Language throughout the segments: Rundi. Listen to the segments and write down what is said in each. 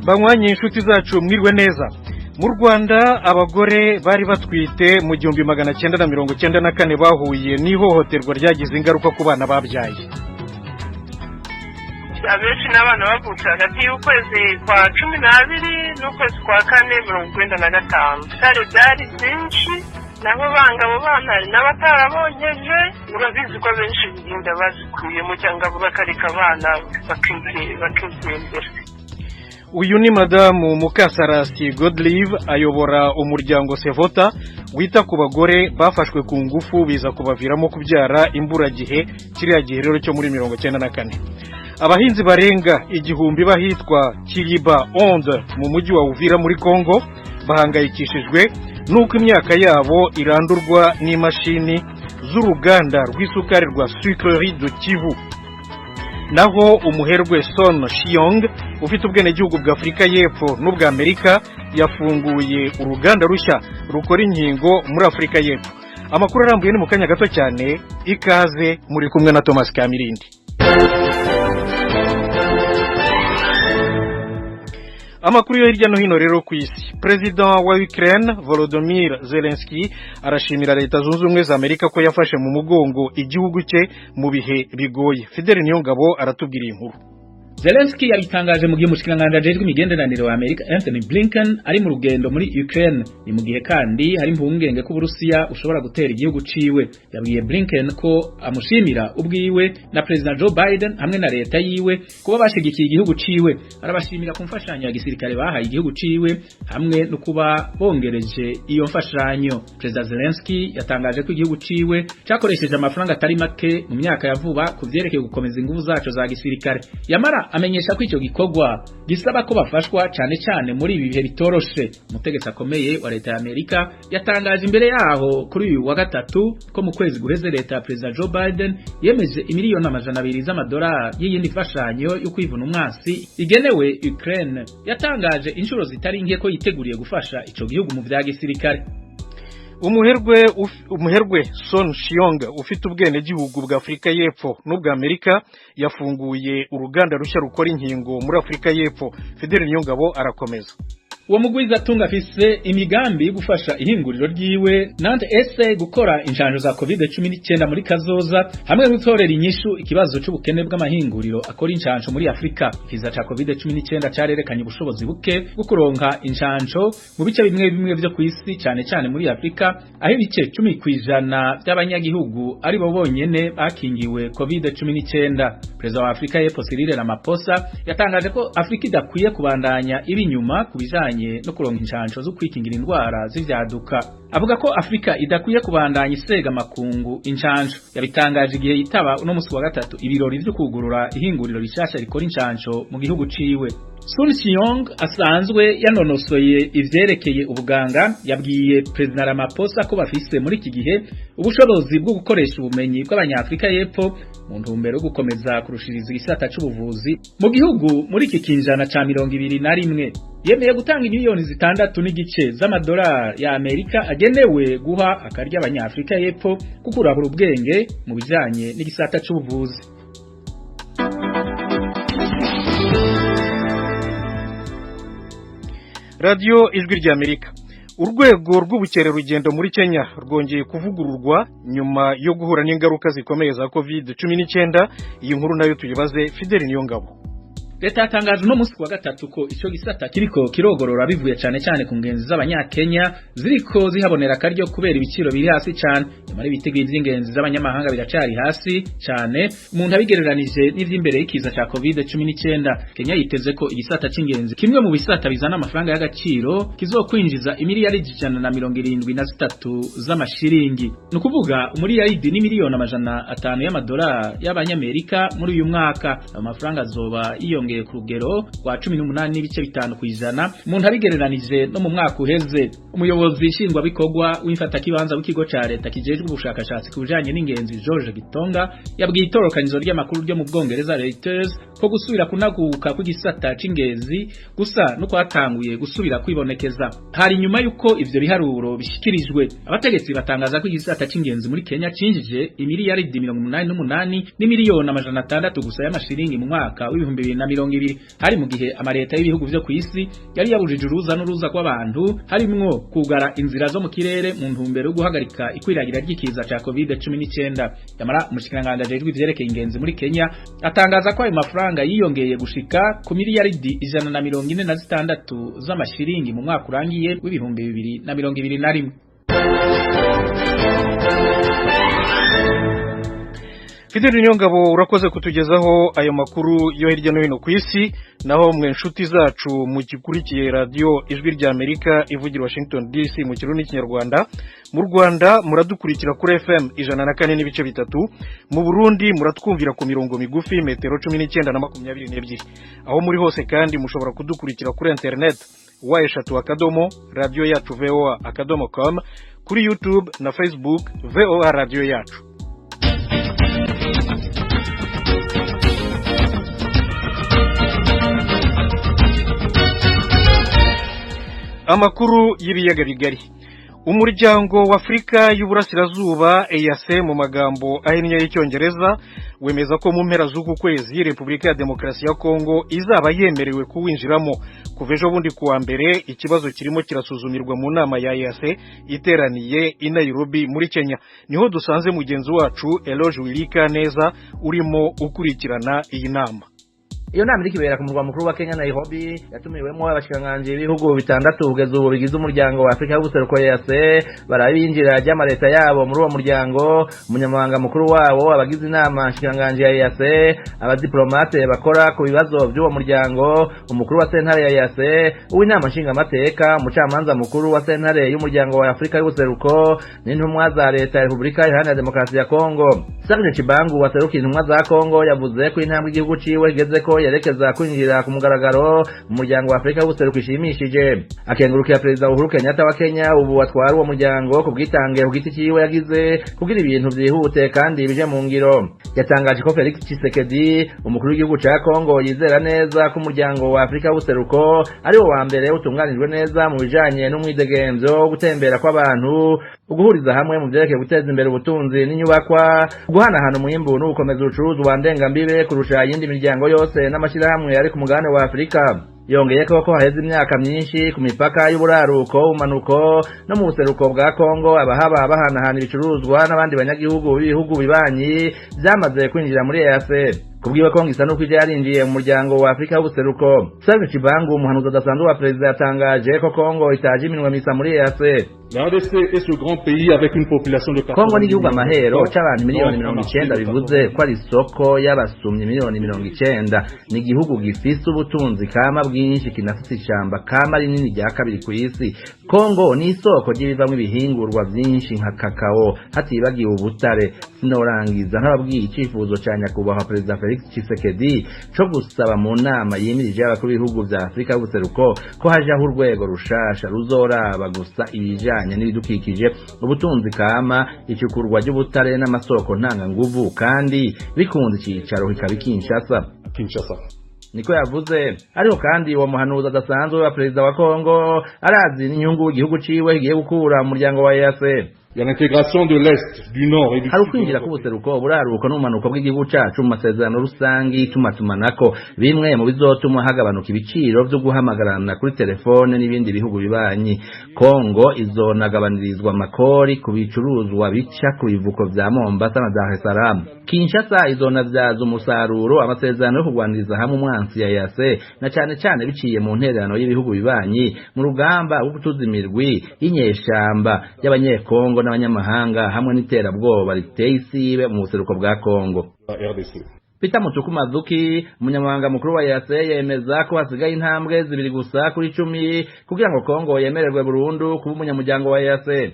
Banywanyi, inshuti zacu, mwiriwe neza. Mu Rwanda, abagore bari batwite mu 1994 bahuye n'ihohoterwa ryagize ingaruka ku bana babyaye. Abenshi n'abana bavutse hagati y'ukwezi kwa 12 n'ukwezi kwa kane 95. Byari byinshi nabo banga abo bana, hari n'abatarabonkeje. Urabizi ko abenshi inda bazikuyemo cyangwa bakareka abana bakigendera. Uyu ni Madamu Mukasarasi Godlive, ayobora umuryango Sevota wita ku bagore bafashwe ku ngufu biza kubaviramo kubyara imburagihe, kiriya gihe rero cyo muri 94. Abahinzi barenga 1000 bahitwa Kiriba Onde mu mujyi wa Uvira muri Congo bahangayikishijwe n'uko imyaka yabo irandurwa n'imashini z'uruganda rw'isukari rwa Sucrerie de Kivu. Naho umuherwe Son Shiong, ufite ubwenegihugu bwa Afurika y'Epfo n'ubwa Amerika, yafunguye uruganda rushya rukora inkingo muri Afurika y'Epfo. Amakuru arambuye ni mu kanya gato cyane. Ikaze, muri kumwe na Thomas Kamirindi. Amakuru yo hirya no hino rero ku isi: Perezida wa Ukraine Volodymyr Zelensky arashimira Leta Zunze Ubumwe za Amerika ko yafashe mu mugongo igihugu cye mu bihe bigoye. Fidel Niyongabo aratubwira iyi nkuru. Zelensky yabitangaje mu gihe umushikiranganji ajejwe imigenderanire wa Amerika Anthony Blinken ari mu rugendo muri Ukraine. Ni mu gihe kandi hari impungenge ko Uburusiya bushobora gutera igihugu ciwe. Yabwiye Blinken ko amushimira ubwiwe na President Joe Biden hamwe na leta yiwe kuba bashigikiye igihugu ciwe. Arabashimira ku mfashanyo ya gisirikare bahaye igihugu ciwe hamwe no kuba bongereje iyo mfashanyo. President Zelensky yatangaje ko igihugu ciwe cakoresheje amafaranga atari make mu myaka ya vuba ku vyerekeye gukomeza inguvu zaco za gisirikare. Yamara amenyesha ko icyo gikorwa gisaba ko bafashwa, cyane cyane muri ibi bihe bitoroshe. Umutegetsi akomeye wa leta ya Amerika yatangaje imbere yaho kuri uyu wa gatatu ko mu kwezi guheze leta ya President Joe Biden yemeje imiliyoni 200 z'amadolari y'iyindi mfashanyo yo kwivuna umwasi igenewe Ukraine. Yatangaje inshuro zitari nke ko yiteguriye gufasha ico gihugu mu vya gisirikare. Umuherwe Son Shiong, ufite ubwenegihugu bwa Afurika y'Epfo n'ubwa Amerika, yafunguye uruganda rushya rukora inkingo muri Afurika y'Epfo. Fidel Niyongabo arakomeza. Uwo mugwizatunga afise imigambi yo gufasha ihinguriro ryiwe Nante SA gukora injanjo za COVID-19 muri kazoza, hamwe no gutorera inyishu ikibazo c'ubukene bw'amahinguriro akora injanjo muri Afrika. Ikiza ca COVID-19 carerekanye ubushobozi buke bwo kuronka injanjo mu bice bimwe bimwe vyo kw'isi, cane cane muri Afrika, aho ibice 10% by'abanyagihugu ari bo bonyene bakingiwe COVID-19. Perezida wa Afrika y'Epfo Cyril Ramaphosa yatangaje ko Afrika idakwiye kubandanya iba inyuma ku bijanye no kuronka injanjo zo kwikingira indwara z'ivyaduka. Avuga ko Afrika idakwiye kubandanya isega makungu injanjo. Yabitangaje igihe yitaba uno musi wa gatatu ibirori vyo kugurura ihinguriro rishasha rikora injanjo mu gihugu ciwe. Sun Xiong asanzwe yanonosoye ivyerekeye ubuganga, yabwiye President Ramaphosa ko bafise muri iki gihe ubushobozi bwo gukoresha ubumenyi bw'abanyafrika y'Epfo mu ntumbero yo gukomeza kurushiriza igisata c'ubuvuzi mu gihugu muri iki kinjana ca 21. Yemeye gutanga miliyoni 6.5 z'amadolari ya Amerika agenewe guha akarya abanyafrika y'Epfo kukurahura ubwenge mu bijanye n'igisata c'ubuvuzi. Radiyo Ijwi ry'Amerika. Urwego rw'ubukerarugendo muri Kenya rwongeye kuvugururwa nyuma yo guhura n'ingaruka zikomeye za COVID-19. Iyi nkuru nayo tuyibaze Fidel Niyongabo. Leta yatangaje uno munsi wa gatatu ko ico gisata kiriko kirogorora bivuye cane cyane ku ngenzi z'abanyakenya ziriko zihabonera akaryo kubera ibiciro biri hasi cane. Nyamara ibitego vy'ingenzi z'abanyamahanga biracari hasi cane umuntu abigereranije n'ivy'imbere y'ikiza ca COVID-19. Kenya yiteze ko igisata c'ingenzi, kimwe mu bisata bizana amafaranga y'agaciro, kizokwinjiza imiliyaridi 173 z'amashiringi, ni ukuvuga umuriyaridi n'imiliyoni 500 y'amadolari y'abanyamerika muri uyu mwaka. Ayo mafaranga azoba yiyongeye ku rugero rwa 18.5% umuntu abigereranije no mu mwaka uheze. Umuyobozi nshingwabikorwa w'imfatakibanza w'ikigo ca leta kijejwe ubushakashatsi ku bijanye n'ingenzi, George Gitonga, yabwiye itorokanizo ry'amakuru ryo mu Bwongereza Reuters ko gusubira kunaguka kw'igisata c'ingenzi gusa no kwatanguye gusubira kwibonekeza. Hari nyuma yuko ivyo biharuro bishikirijwe, abategetsi batangaza ko igisata c'ingenzi muri Kenya cinjije imiliyaridi 88 n'imiliyoni 600 gusa y'amashiringi mu mwaka w'ibihumbi bibiri na mirongo 2020. Hari mu gihe amareta y'ibihugu vyo kw'isi yari yabujije uruza n'uruza rw'abantu, harimwo kugara inzira zo mu kirere mu ntumbero yo guhagarika ikwiragira ry'ikiza ca COVID-19. Yamara umushikiranganji ajejwe ivyerekeye ingenzi muri Kenya atangaza ko ayo mafaranga yiyongeye gushika ku miliyaridi 146 z'amashiringi mu mwaka urangiye w'2021. Fidel Niyongabo, urakoze kutugezaho ayo makuru yo hirya no hino ku isi. Naho mwe nshuti zacu mugikurikiye radio Ijwi rya Amerika ivugira Washington DC mu Kirundi n'Ikinyarwanda, mu Rwanda muradukurikira kuri FM 104.3, mu Burundi muratwumvira ku mirongo migufi metero 19 na 22. Aho muri hose kandi mushobora kudukurikira kuri internet w3 radio yacu voa.com, kuri YouTube na Facebook VOA radio yacu. Amakuru y'ibiyaga bigari. Umuryango wa Afrika y'Uburasirazuba EAC mu magambo ahinnye y'Icyongereza wemeza ko mu mpera z'uku kwezi Republika ya Demokarasi ya Kongo izaba yemerewe kuwinjiramo. Kuva ejo bundi kuwa mbere ikibazo kirimo kirasuzumirwa mu nama ya EAC iteraniye i Nairobi muri Kenya. Niho dusanze mugenzi wacu Eloge Wilika neza urimo ukurikirana iyi nama. Iyo nama iriko ibera ku murwa mukuru wa Kenya Nairobi, yatumiwemwo abashikiranganji b'ibihugu bitandatu kugeza ubu bigize umuryango wa Afrika y'ubuseruko EAC, barabinjira ry'amareta yabo muri uwo muryango, umunyamabanga mukuru wawo, abagize inama nshikiranganji ya EAC, abadiplomate bakora ku bibazo by'uwo muryango, umukuru wa sentare ya EAC, uw'inama nshingamateka, umucamanza mukuru wa sentare y'umuryango wa Afrika y'ubuseruko n'intumwa za leta ya Republika Iharanira Demokarasi ya Kongo. Serge Tshibangu waserukiye intumwa za Kongo yavuze ko intambwe igihugu ciwe igezeko yerekeza kwinjira ku mugaragaro mu muryango wa Afrika y'ubuseruko ishimishije. Akengurukira Perezida Uhuru Kenyatta wa Kenya ubu atwara uwo muryango ku bwitange ku giti ciwe yagize kugira ibintu vyihute kandi bije mu ngiro. Yatangaje ko Felix Tshisekedi umukuru w'igihugu ca Kongo yizera neza ko umuryango wa Afrika y'ubuseruko ari wo wa mbere utunganijwe neza mu bijanye n'umwidegemvyo wo gutembera kw'abantu, uguhuriza hamwe mu vyerekeye guteza imbere ubutunzi n'inyubakwa, guhanahana umwimbu n'ugukomeza ubucuruzi ndengambibe kurusha iyindi miryango yose n'amashirahamwe ari ku mugabane wa Afrika. Yongeye ko haheze imyaka myinshi ku mipaka y'uburaruko, ubumanuko no mu buseruko bwa Kongo abahaba bahanahana ibicuruzwa n'abandi banyagihugu b'ibihugu bibanyi byamaze kwinjira muri EAC. Kubwiwe Kongo isa nuko ije yarinjiye mu muryango wa Afrika y'ubuseruko. Serge Tshibangu, umuhanuzi adasanzwe wa perezida, yatangaje ko Kongo itaje iminwe misa muri EAC. La RDC est ce grand pays avec une population de Kongo ni igihugu amahero c'abantu 90 miliyoni, bivuze ko ari isoko y'abasumyi 90 miliyoni. Ni igihugu gifise ubutunzi kama bwinshi, kinafise ishamba kama rinini rya kabiri ku isi. Kongo ni isoko ry'ibivamwo ibihingurwa vyinshi nka kakao, hatibagiwe ubutare. Sinorangiza ntababwiye icifuzo ca nyakubahwa Perezida Felix Tshisekedi co gusaba mu nama yimirije y'abakuru b'ibihugu vya Afrika y'ubuseruko ko hajaho urwego rushasha ruzoraba gusa ibijanye n'ibidukikije, ubutunzi kama, icukurwa ry'ubutare n'amasoko ntanganguvu, kandi bikunze icicaro kikaba i Kinshasa. Kinshasa. Niko yavuze. Ariko kandi uwo muhanuzi adasanzwe wa perezida wa Kongo arazi n'inyungu igihugu ciwe kigiye gukura mu muryango wa EAC. Il y a l'intégration de l'Est, du Nord et du Hari Sud. ukwinjira k'ubuseruko, uburaruko n'ubumanuko bw'igihugu cacu mu masezerano rusangi itumatumanako, bimwe mu bizotuma hagabanuka ibiciro vyo guhamagarana kuri telefone n'ibindi bihugu bibanyi. Kongo izonagabanirizwa amakori ku bicuruzwa bica ku bivuko vya Mombasa na Dar es Salaam. Kinshasa izonavyaza umusaruro amasezerano yo kugwaniriza hamwe umwansi ya EAC, na cane cane biciye mu ntererano y'ibihugu bibanyi mu rugamba rwo gutuza imirwi y'inyeshamba y'abanyekongo n'abanyamahanga hamwe n'iterabwoba riteye isibe mu buseruko bwa Kongo. La RDC. Peter Mutuku Mazuki, umunyamabanga mukuru wa EAC, yemeza ko hasigaye intambwe 2 gusa kuri 10 kugira ngo Kongo yemererwe burundu kuba umunyamuryango wa EAC.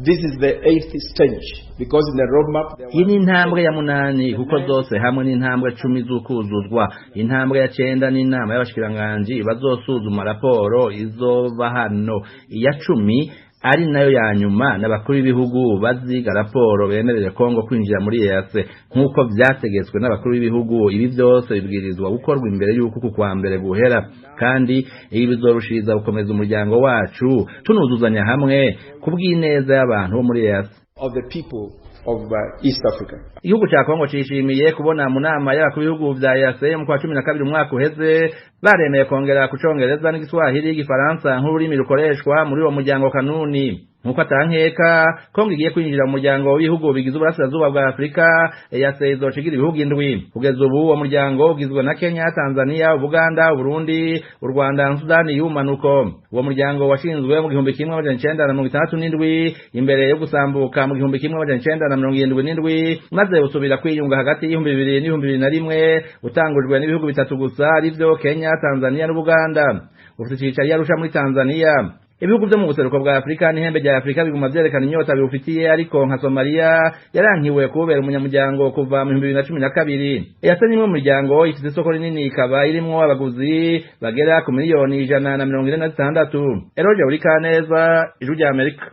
This is the eighth stage because in the roadmap there Iyi ni intambwe ya munani, kuko zose hamwe n'intambwe 10 z'ukuzuzwa. Intambwe ya cenda n'inama y'abashikiranganji bazosuzuma raporo izoba hano. Iya 10 ari nayo ya nyuma n'abakuru b'ibihugu baziga raporo bemerere Kongo kwinjira muri EAC nk'uko vyategetswe n'abakuru b'ibihugu. Ibi vyose bibwirizwa gukorwa imbere y'uko uku kwa mbere guhera, kandi ibi bizorushiriza gukomeza umuryango wacu tunuzuzanya hamwe kubw'ineza y'abantu bo muri EAC. of the people of East Africa. Igihugu ca Kongo cishimiye kubona mu nama y'abakuru b'ibihugu vya EAC mu kwa 12 umwaka uheze baremeye kongera ku Congereza n'iGiswahili, Igifaransa nk'ururimi rukoreshwa muri uwo muryango kanuni. Nkuko atankeka Kongo igiye kwinjira mu muryango w'ibihugu bigize uburasirazuba bwa Afurika, EAC izocigira ibihugu 7. Kugeza ubu uwo muryango ugizwe na Kenya, Tanzania, Uganda, Burundi, u Rwanda na Sudani y'ubumanuko. Uwo muryango washinzwe mu 1967 imbere yo gusambuka mu 1977, maze usubira kwiyunga hagati y'ibihumbi 2000 n'ibihumbi 2001, utangujwe n'ibihugu bitatu gusa arivyo Kenya, Tanzania n'Ubuganda. Ufite icicaro i Arusha muri Tanzania. Ibihugu vyo mu buseruko bwa Afrika n'ihembe rya Afrika biguma vyerekana inyota biwufitiye, ariko nka Somalia yarankiwe kubera umunyamuryango kuva mu 2012. EAC ni imwe mu miryango ifite isoko rinini, ikaba irimwo abaguzi bagera ku miliyoni 146. Eroje Urikaneza, Ijwi rya Amerika.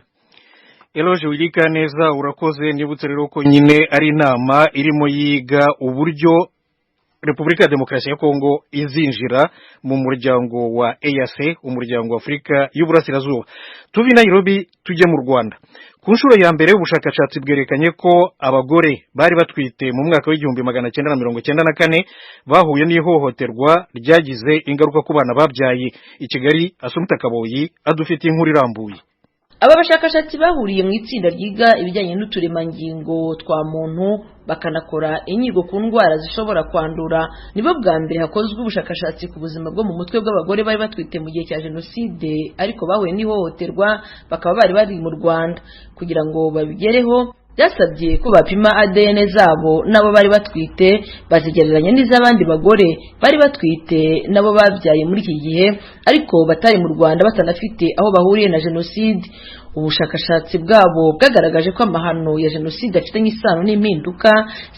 Eloge Wirikaneza, urakoze. Nibutse rero ko nyine ari inama irimo yiga uburyo Repubulika ya Demokarasi ya Kongo izinjira mu muryango wa EAC, umuryango wa Afurika y'Uburasirazuba. Tuvi Nairobi tujye mu Rwanda. Ku nshuro ya mbere ubushakashatsi bwerekanye ko abagore bari batwite mu mwaka w'1994 bahuye n'ihohoterwa ryagize ingaruka ku bana babyaye. I Kigali, Asumta Kaboyi adufitiye inkuru irambuye. Aba bashakashatsi bahuriye mu itsinda ryiga ibijyanye n'uturemangingo twa muntu, bakanakora inyigo ku ndwara zishobora kwandura, nibo bwa mbere hakozwe ubushakashatsi ku buzima bwo mu mutwe bw'abagore bari batwite mu gihe cya jenoside ariko bahuye n'ihohoterwa, bakaba bari bari mu Rwanda. Kugira ngo babigereho byasabye ko bapima ADN zabo n'abo bari batwite, bazigereranya n'iz'abandi bagore bari batwite nabo babyaye muri iki gihe ariko batari mu Rwanda, batanafite aho bahuriye na jenoside. Ubushakashatsi bwabo bwagaragaje ko amahano ya jenoside afitanye isano n'impinduka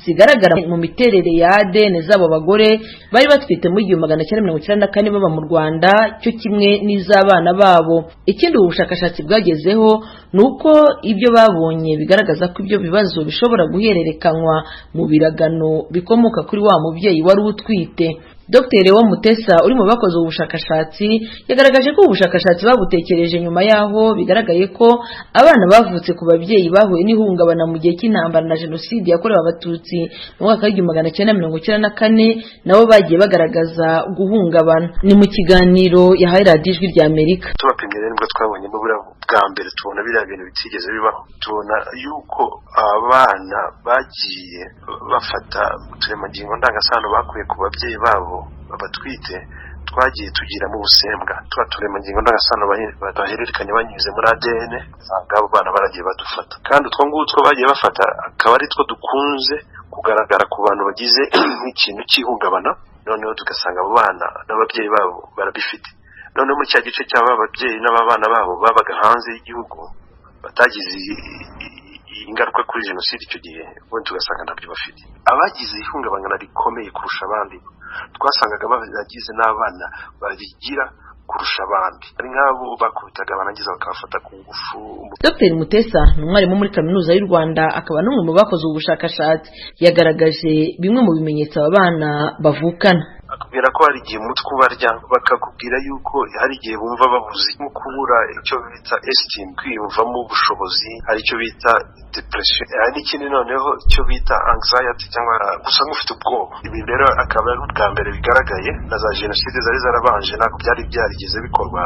zigaragara mu miterere ya ADN z'abo bagore bari batwite muri 1994 baba mu Rwanda, cyo kimwe n'iz'abana babo. Ikindi ubu bushakashatsi bwagezeho ni uko ibyo babonye bigaragaza ko ibyo bibazo bishobora guhererekanywa mu biragano bikomoka kuri wa mubyeyi wari utwite. Dr Leon Mutesa uri mu bakoze ubu bushakashatsi yagaragaje ko ubu bushakashatsi babutekereje nyuma y'aho bigaragaye ko abana bavutse ku babyeyi bahuye n'ihungabana mu gihe cy'intambara na jenoside yakorewe Abatutsi mu mwaka w'1994 nabo bagiye bagaragaza guhungabana. Ni mu kiganiro yahaye Radiyo Ijwi rya Amerika. Tubapimye rero nibwo twabonyemo buriya bwa mbere, tubona biriya bintu bitigeze bibaho, tubona yuko abana bagiye bafata uturemangingo ndangasano bakuye ku babyeyi babo babatwite, twagiye tugiramo ubusembwa, twa turemangingo ndangasano bahererekanya banyuze muri ADN, usanga abo bana baragiye badufata, kandi utwo ngutwo bagiye bafata akaba ari two dukunze kugaragara ku bantu bagize nk'ikintu cy'ihungabana, noneho tugasanga abo bana n'ababyeyi babo barabifite. Noneho muri cya gice cy'aba babyeyi n'ababana babo babaga hanze y'igihugu batagize ingaruka kuri jenoside icyo gihe, ubundi tugasanga ntabyo bafite. Abagize ihungabana rikomeye kurusha abandi twasangaga bagize n'abana babigira kurusha abandi, ari nk'abo bakubitaga barangiza bakabafata ku ngufu. Dr Mutesa ni umwarimu muri Kaminuza y'u Rwanda, akaba n'umwe mu bakoze ubu bushakashatsi. Yagaragaje bimwe mu bimenyetso aba bana bavukana. Akubwira ko hari igihe umutwe ubarya, bakakubwira yuko hari igihe bumva babuze, nko kubura icyo bita esteem, kwiyumvamo ubushobozi, hari icyo bita depression, hari n'ikindi noneho icyo bita anxiety cyangwa gusa nk'ufite ubwoba. Ibi rero akaba ari ubwa mbere bigaragaye, na za jenoside zari zarabanje ntabwo byari byarigeze bikorwa.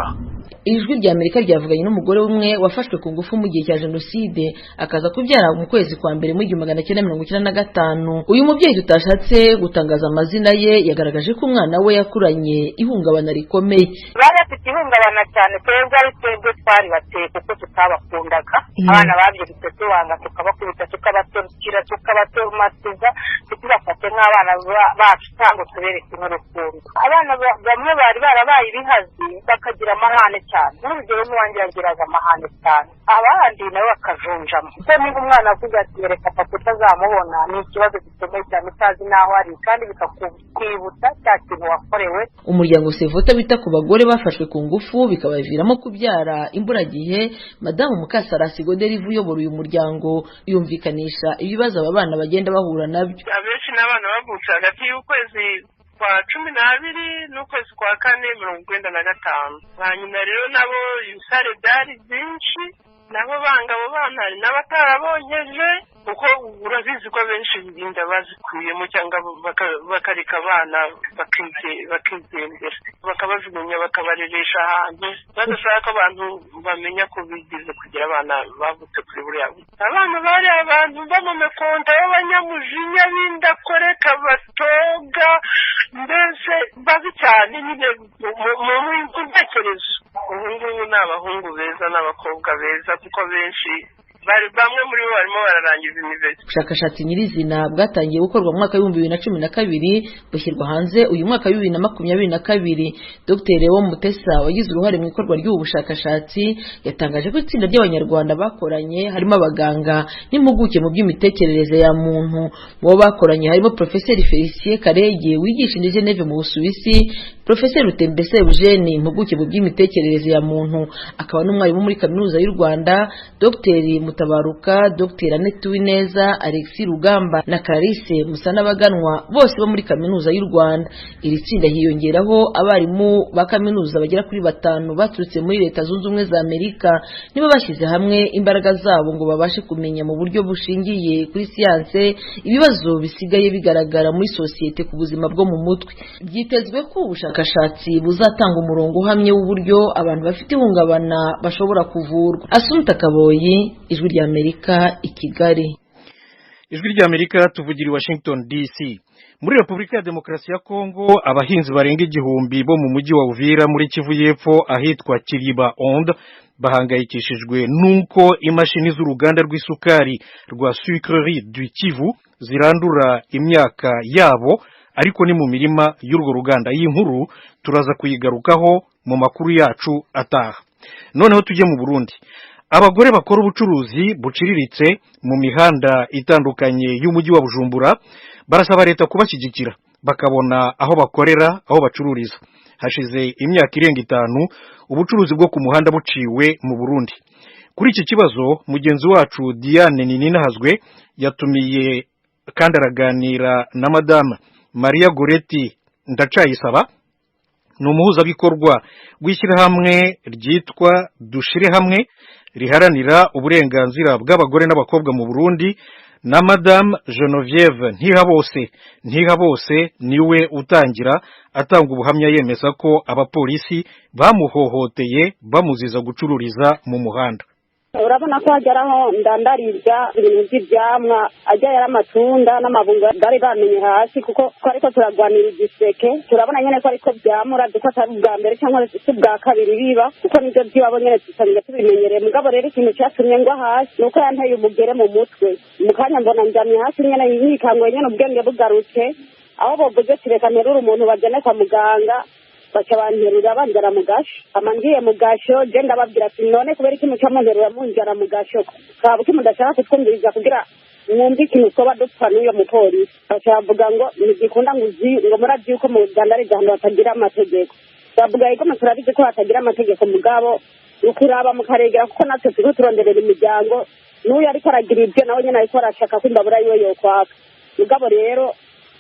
Ijwi rya Amerika ryavuganye n'umugore umwe wafashwe ku ngufu mu gihe cya jenoside, akaza kubyara mu kwezi kwa mbere mu 1995. Uyu mubyeyi tutashatse gutangaza amazina ye yagaragaje ko umwana we yakuranye ihungabana rikomeye. Bari bafite ihungabana cyane, twebwe ari twebwe twari bateye kuko tutabakundaga. Abana babyirutse tubanga, tukabakubita, tukabatorukira, tukabatomatiza, ntitubafate nk'abana bacu cyangwa tubereke n'urukundo. Abana bamwe bari barabaye ibihazi, bakagira amahane cyane. Nk'urugero n'uwanjye yagiraga amahane cyane, abandi nabo bakajunjamo, kuko niba umwana avuga ati reka papa utazamubona, ni ikibazo gikomeye cyane, utazi n'aho ari, kandi bikakwibutsa cya kintu wakorewe. Umuryango Sevota wita ku bagore bafashwe ku ngufu bikabaviramo kubyara imburagihe, Madamu Mukasarasi Goderive uyobora uyu muryango yumvikanisha ibibazo aba bana bagenda bahura nabyo. Abenshi n'abana bavutse hagati y'ukwezi kwa 12 n'ukwezi kwa 4 95. Hanyuma rero nabo ibisare byari byinshi, nabo banga abo bana, hari n'abatarabonkeje. Kuko urabizi ko abenshi inda bazikuyemo cyangwa bakareka abana bakigendera, bakabajugunya, bakabareresha ahantu badashaka ko abantu bamenya ko bigize kugira abana bavutse kuri buriya. Abana bari abantu bo mu mikonda y'abanyamujinya b'indakoreka batoga, mbese babi cyane nyine mu ntekerezo. Ubu ngubu ni abahungu beza n'abakobwa beza, kuko benshi bamwe muri bo barimo bararangiza university. Ubushakashatsi nyirizina bwatangiye gukorwa mu mwaka w'2012, bushyirwa hanze uyu mwaka wa 2022. Dr Leon Mutesa wagize uruhare mu ikorwa ry'ubu bushakashatsi yatangaje ko itsinda ry'Abanyarwanda bakoranye harimo abaganga n'impuguke mu by'imitekerereze ya muntu. Mu bo bakoranye harimo Professeur Felicien Karege wigisha i Geneve mu Busuwisi, Professeur Rutembese Eugene impuguke mu by'imitekerereze ya muntu akaba n'umwarimu muri Kaminuza y'u Rwanda, Dr Mutabaruka, Dr Annette Uwineza, Alexis Rugamba na Clarisse Musanabaganwa bose bo muri Kaminuza y'u Rwanda. Iri tsinda hiyongeraho abarimu ba kaminuza bagera kuri 5 baturutse muri Leta Zunze Ubumwe za Amerika, nibo bashyize hamwe imbaraga zabo ngo babashe kumenya mu buryo bushingiye kuri siyanse ibibazo bisigaye bigaragara muri sosiyete ku buzima bwo mu mutwe. Byitezwe ko ubushakashatsi buzatanga umurongo uhamye w'uburyo abantu bafite ihungabana bashobora kuvurwa. Asumta Kaboyi, Ijwi ry'Amerika i Kigali. Ijwi ry'Amerika, tuvugira i Washington DC. Muri Repubulika ya Demokarasi ya Kongo, abahinzi barenga 1000 bo mu mujyi wa Uvira muri Kivu y'Epfo ahitwa Kiriba Onde bahangayikishijwe nuko imashini z'uruganda rw'isukari rwa Sucrerie du Kivu zirandura imyaka yabo, ariko ni mu mirima y'urwo ruganda. Iyi nkuru turaza kuyigarukaho mu makuru yacu ataha. Noneho tujye mu Burundi. Abagore bakora ubucuruzi buciriritse mu mihanda itandukanye y'umujyi wa Bujumbura barasaba leta kubashyigikira bakabona aho bakorera, aho bacururiza. Hashize imyaka irenga 5 ubucuruzi bwo ku muhanda buciwe mu Burundi. Kuri iki kibazo mugenzi wacu Diane Nininahazwe yatumiye kandi araganira na Madame Maria Goretti Ndacayisaba, ni umuhuzabikorwa w'ishyirahamwe ryitwa Dushire Hamwe riharanira uburenganzira bw'abagore n'abakobwa mu Burundi, na Madame Genevieve Ntihabose. Ntihabose niwe utangira atanga ubuhamya yemeza ko abapolisi bamuhohoteye bamuziza gucururiza mu muhanda. Urabona ko hageraho ndandariza ibintu by'ibyamwa, ajya yari amatunda n'amabungo bari bamenye hasi, kuko ariko turagwanira igiseke. Turabona nyene ko ariko byamura, kuko atari ubwa mbere cyangwa si ubwa kabiri biba, kuko nibyo by'iwabo nyene dusanzwe tubimenyereye. Mugabo rero ikintu cyatumye ngwa hasi nuko yanteye umugere mu mutwe. Mu kanya mbona njamye hasi nyene nikanguye nyene ubwenge bugarutse, aho bavuze ati reka nterure umuntu bajyane kwa muganga, baca banterura banjyana mu gasho. Hama ngiye mu gasho, je ndababwira ati none kubera iki muca munterura munjyana mu gasho, kaba uki mudashaka kutwumviriza kugira mwumve ikintu twoba dupfa n'uyo mupolisi? Baca bavuga ngo ntigikunda, ngo uzi ngo murazi yuko mu Rwanda ari ahantu hatagira amategeko. Bavuga yuko turabizi ko hatagira amategeko, mugabo ukuraba mukaregera, kuko natwe turiko turonderera imiryango, n'uyu ariko aragira ibyo nawe nyene ariko arashaka ko imbabura yiwe yokwaka. Mugabo rero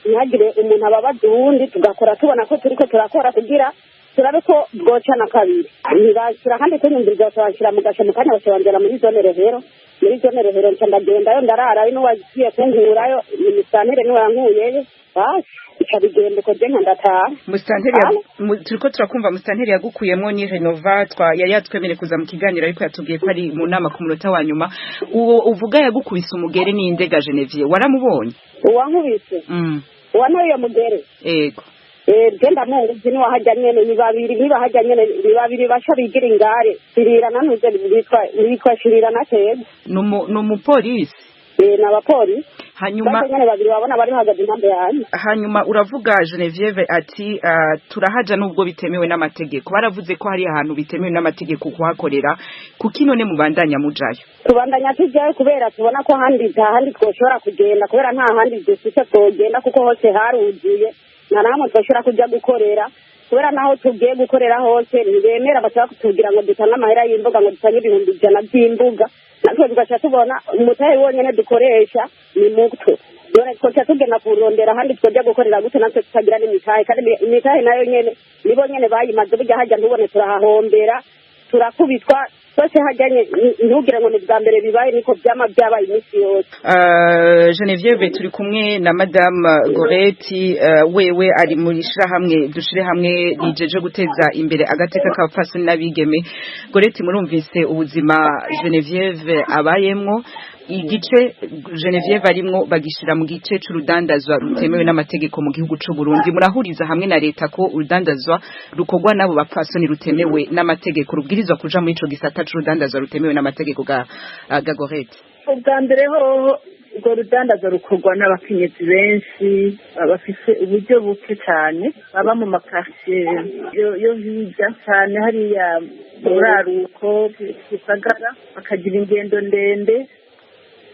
ntihagire umuntu ababaza uwundi, tugakora tubona ko turiko turakora kugira turabe ko bwocana kabiri. Ntibashyira kandi kunyumviriza, baca mu gasho. Mu kanya baca banjyana muri zone Rohero. Muri zone Rohero nca ndagendayo ndararayo, n'uwagiye kunkurayo ni musitanteri niwe yankuyeyo, basi bica bigenda uko, je nka ndataha. Musitanteri, turiko turakumva. Musitanteri yagukuyemwo ni Renova, yari yatwemereye kuza mu kiganiro ariko yatubwiye ko ari mu nama ku munota wa nyuma. Uwo uvuga yagukubise umugere ni Indega Genevieve, waramubonye? Uwankubise, uwanteye iyo mugere? Ego. Je ndamuzi, niwahajya nyene ni babiri, nibahajya nyene ni babiri basha bigira ingare shirira nantuze bitwa shirira na Keza. Ni umupolisi? Ni abapolisi. Hanyuma nyene babiri babona bari bahagaze impande yanjye. Hanyuma uravuga Genevieve ati turahaja nubwo bitemewe n'amategeko. Baravuze ko hari ahantu bitemewe n'amategeko kuhakorera, kuki none mubandanya mujayo? Tubandanya tujyayo kubera tubona ko handi nta handi twoshobora kugenda, kubera nta handi dufise twogenda, kuko hose haruzuye, nta na hamwe twoshobora kuja gukorera, kubera naho tugiye gukorera hose ntibemera, bashaka kutubwira ngo dutange amahera y'imbuga, ngo dutange 100,000 by'imbuga, natwe tugaca tubona umutahe wonyene dukoresha ni muto. None twoca tugenda kurondera ahandi twojya gukorera gute natwe tutagira n'imitahe? Kandi imitahe nayo nyene nibo nyene bayimaze. Burya hajya ntubone turahahombera, turakubitwa. Bose hajyanye, ntugire ngo ni bwa mbere bibaye, niko byama byabaye iminsi yose. Genevieve, turi kumwe na Madame Goretti, wewe ari muri shirahamwe Dushire Hamwe rijeje guteza imbere agateka k'abapfasoni n'abigeme. Goretti, murumvise ubuzima Genevieve abayemwo. Igice Genevieve arimwo bagishira mu gice c'urudandazwa rutemewe n'amategeko mu gihugu c'u Burundi. Murahuriza hamwe na leta ko urudandazwa rukorwa n'abo bapfasoni rutemewe n'amategeko, rubwirizwa kuja muri ico gisata c'urudandazwa rutemewe n'amategeko ga Goretti? Ubwa mbere hoho, urwo rudandazo rukorwa n'abakenyezi benshi bafise uburyo buke cyane, baba mu makaritsiye yo hirya cyane hariya buraruko gisagara, bakagira ingendo ndende,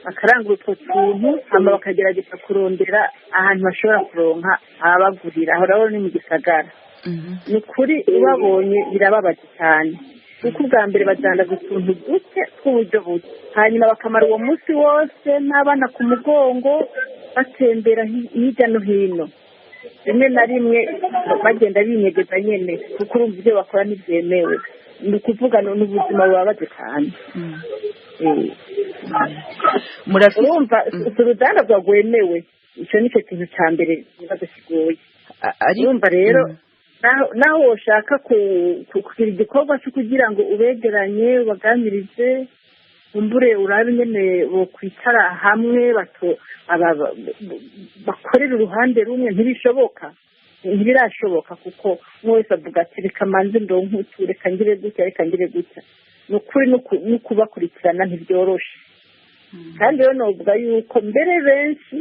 bakarangura utwo tuntu, hama bakagerageza kurondera ahantu bashobora kuronka ababagurira. Aho rero ni mu gisagara. Ni ukuri ubabonye birababaje cyane, kuko ubwa mbere badandaza utuntu duke tw'uburyo buke, hanyuma bakamara uwo munsi wose n'abana ku mugongo batembera hirya no hino, rimwe na rimwe bagenda binyegeza nyene, kuko urumva ibyo bakora ntibyemewe. Ni ukuvuga ni ubuzima bubabaje cyane. Urumva si urudandazwa rwemewe, icyo ni cyo kintu cya mbere ikibazo kigoye. Urumva rero naho woshaka kugira igikorwa cyo kugira ngo ubegeranye, ubaganirize, umbure urabe nyene bokwicara hamwe bakorera uruhande rumwe, ntibishoboka, ntibirashoboka, kuko umwe wese avuga ati: "Reka manze ndonke utu, reka ngire gutya, reka ngire gutya." Ni ukuri no kubakurikirana ntibyoroshe. Kandi rero novuga yuko mbere benshi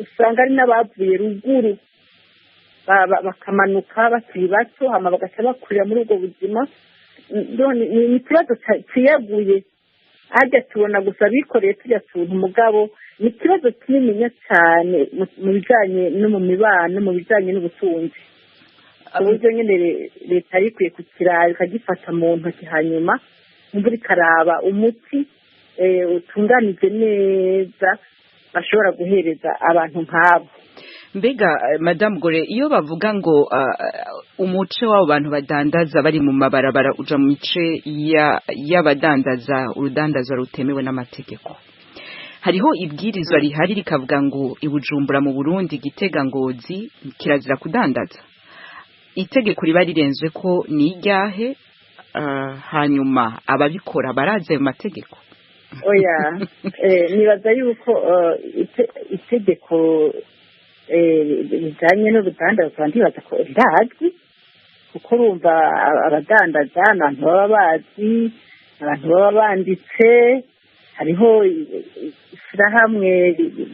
usanga ari n'abavuye ruguru, bakamanuka bakiri bato, hama bagaca bakurira muri ubwo buzima. Ni ikibazo ciyaguye. Harya tubona gusa bikoreye turya tuntu, mugabo ni ikibazo kinininya cyane mu bijanye no mu mibano, mu bijanye n'ubutunzi, ku buryo nyine leta yari ikwiye kukiraba, ikagifata mu ntoki, hanyuma imvura ikaraba umuti utunganije neza bashobora guhereza abantu nk'abo. Mbega Madame Gore, iyo bavuga ngo umuce w'abo bantu badandaza bari mu mabarabara uja mu mice y'abadandaza urudandaza rutemewe n'amategeko, hariho ibwirizwa rihari rikavuga ngo iBujumbura mu Burundi, Gitega, Ngozi kirazira kudandaza. Itegeko riba rirenzwe ko ni iryahe? Hanyuma ababikora barazi ayo mategeko? Oya, nibaza yuko itegeko rijanye n'urudandazwa, ndibaza ko rirazwi, kuko urumva abadandaza ni abantu baba bazi, abantu baba banditse, hariho ishyirahamwe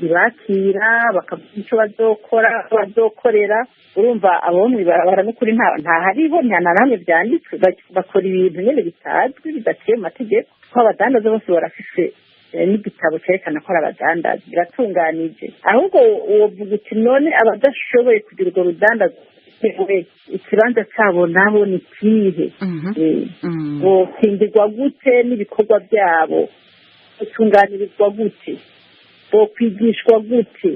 ribakira, bakavuga icyo bazokora, bazokorera. Urumva abo mw'ibarabara n'ukuri nta hariho, nta na hamwe byanditswe. Bakora ibintu nyine bitazwi, bidaciye mu mategeko, kuko abadandaza bose barafise n'igitabo cyerekana ko ari abadandaza, biratunganije. Ahubwo wovuga uti: "None abadashoboye kugira urwo rudandaza, ikibanza cyabo nabo ni ikihe? Bokingirwa gute n'ibikorwa byabo? Batunganirizwa gute? Bokwigishwa gute?"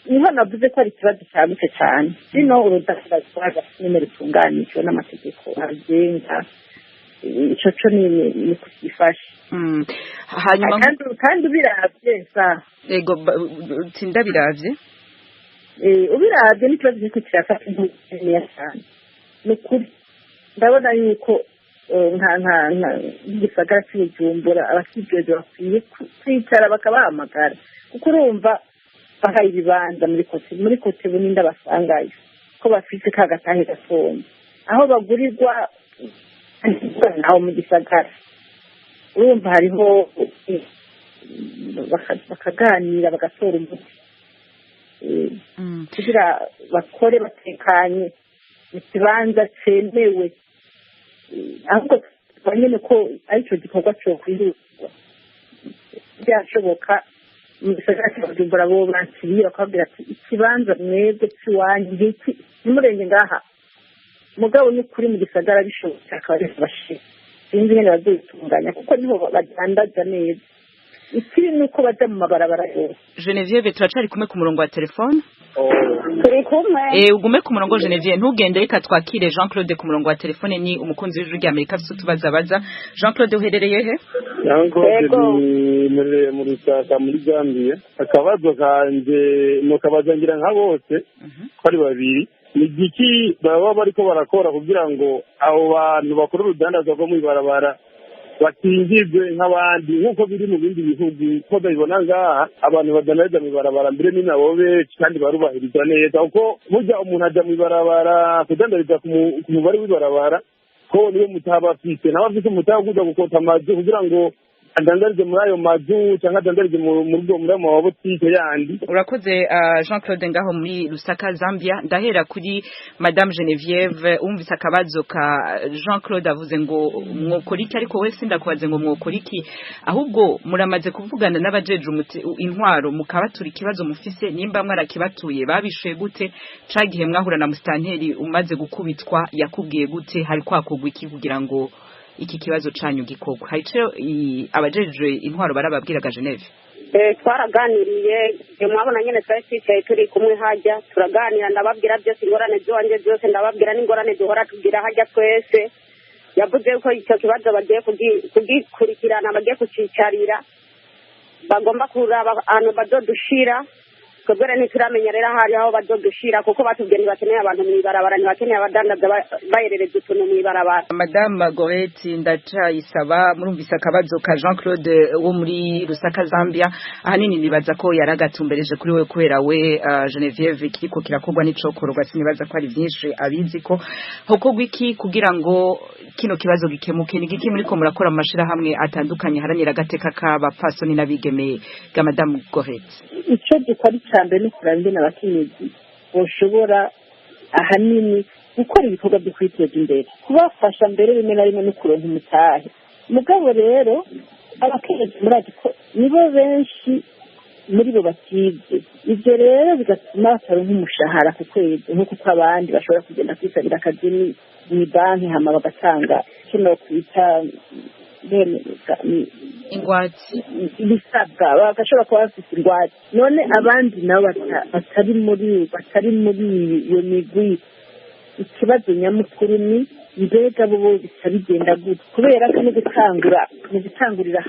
Niho navuze ko ari ikibazo cyagutse cyane. Sino urudandazwa nyine rutunganijwe n'amategeko agenga ico co ni kugifasha. Hanyuma kandi ubiravye sa Ego, tindabiravye. Ubiravye n'ikibazo kiriko kirafata intera cyane. Ni ukuri ndabona yuko nka nk'igisagara cy'Ubujumbura abakijejwe bakwiye kwicara bakabahamagara, kuko urumva bahaye ibibanza muri kote bunini, basangayo ko bafise ka gatahe gatonya aho bagurirwa aho mu gisagara. Urumva hariho bakaganira, bagatora umuti kugira bakore batekanye mu kibanza cyemewe. Ahubwo nyine ko aricyo gikorwa cyokwihutwa, byashoboka mu gisagara cya Bujumbura bo bakiriye bakababwira ati: "Ikibanza mwebwe cy'iwanyu ngiki, ntimurenge ngaha." Mugabo ni kuri mu gisagara bishobotse akaba ari bashira, sinzi nyine bazabitunganya, kuko niho badandaza neza. Ikibi ni uko bajya mu mabarabara yose. Genevieve, turacari kumwe ku murongo wa telefone. Turi kumwe. Ugume ku murongo Genevieve, ntugende, reka twakire Jean Claude ku murongo wa telefone, ni umukunzi w'Ijwi rya Amerika afite utubazo abaza. Jean Claude, uherereye he? Jean Claude ni mu Rusaka muri Zambia. Akabazo kanje nukabaza ngira nka bose ko ari babiri, ni igiki baba bariko barakora kugira ngo abo bantu bakora urudandazwa rwo mw'ibarabara bakingirwe nk'abandi, nk'uko biri mu bindi bihugu? Ko babibona ngaha, abantu badandariza mw'ibarabara mbere ni nabo benshi kandi barubahirizwa neza, kuko burya umuntu aja mw'ibarabara kudandariza ku mubare w'ibarabara ko niwe mutaha afise, nawe afise umutaha kuza gukota amazu kugira ngo adandarize muri ayo mazu cyangwa adandarize muri ayo mabotike yandi. Urakoze Jean Claude ngaho muri Lusaka, Zambia. Ndahera kuri Madame Genevieve. Umvise akabazo ka Jean Claude, avuze ngo mwokora iki, ariko we sindakubaze ngo mwokora iki, ahubwo muramaze kuvugana n'abajeje intwaro mukabatura ikibazo mufise? Nimba mwarakibatuye, babishuye gute? Cagihe mwahura na musitanteri umaze gukubitwa, yakubwiye gute? Hari kwakugwa iki kugira ngo iki kibazo canyu gikorwa? Hari ico abajejwe intwaro barababwiraga, Geneve? Twaraganiriye, mwabona nyene twari twicaye turi kumwe hajya, turaganira, ndababwira byose, ingorane ziwanje zose ndababwira n'ingorane duhora tugira hajya twese. Yavuze ko icyo kibazo bagiye kugikurikirana, bagiye kucicarira, bagomba kuraba ahantu bazodushira. Twebwe rero ntituramenya rero ahari aho bazodushira, kuko batubwiye ntibakeneye abantu mw'ibarabara, ntibakeneye abadandaza bayerereza utuntu mw'ibarabara. Madame Goreti Ndacayisaba, murumvise akabazo ka Jean Claude wo muri Lusaka, Zambia. Ahanini nibaza ko yaragatumbereje kuri we, kubera we Genevieve kiriko kirakorwa n'icokorwa sinibaza ko ari byinshi abizi. Ko hokorwa iki kugira ngo kino kibazo gikemuke? Ni giki muriko murakora mu mashirahamwe atandukanye haranira agateka k'abapfasoni n'abigeme ga Madame Goreti? Icyo dukora icya mbere ni ukuraba ingene abakenyezi boshobora ahanini gukora ibikorwa byo kwiteza imbere, kubafasha mbere rimwe na rimwe no kuronka umutahe. Mugabo rero abakenyezi murazi ko nibo benshi muri bo batize, ibyo rero bigatuma bataronka umushahara ku kwezi nk'uko uko abandi bashobora kugenda kwisabira akazi mu banki, hama bagatanga kino kwita ingwate, ibisabwa, bagashobora kuba bafite ingwate. None abandi nabo batari muri iyo migwi, ikibazo nyamukuru ni mbega bo bica bigenda gute? Kubera ko no gutangura mu gutangurira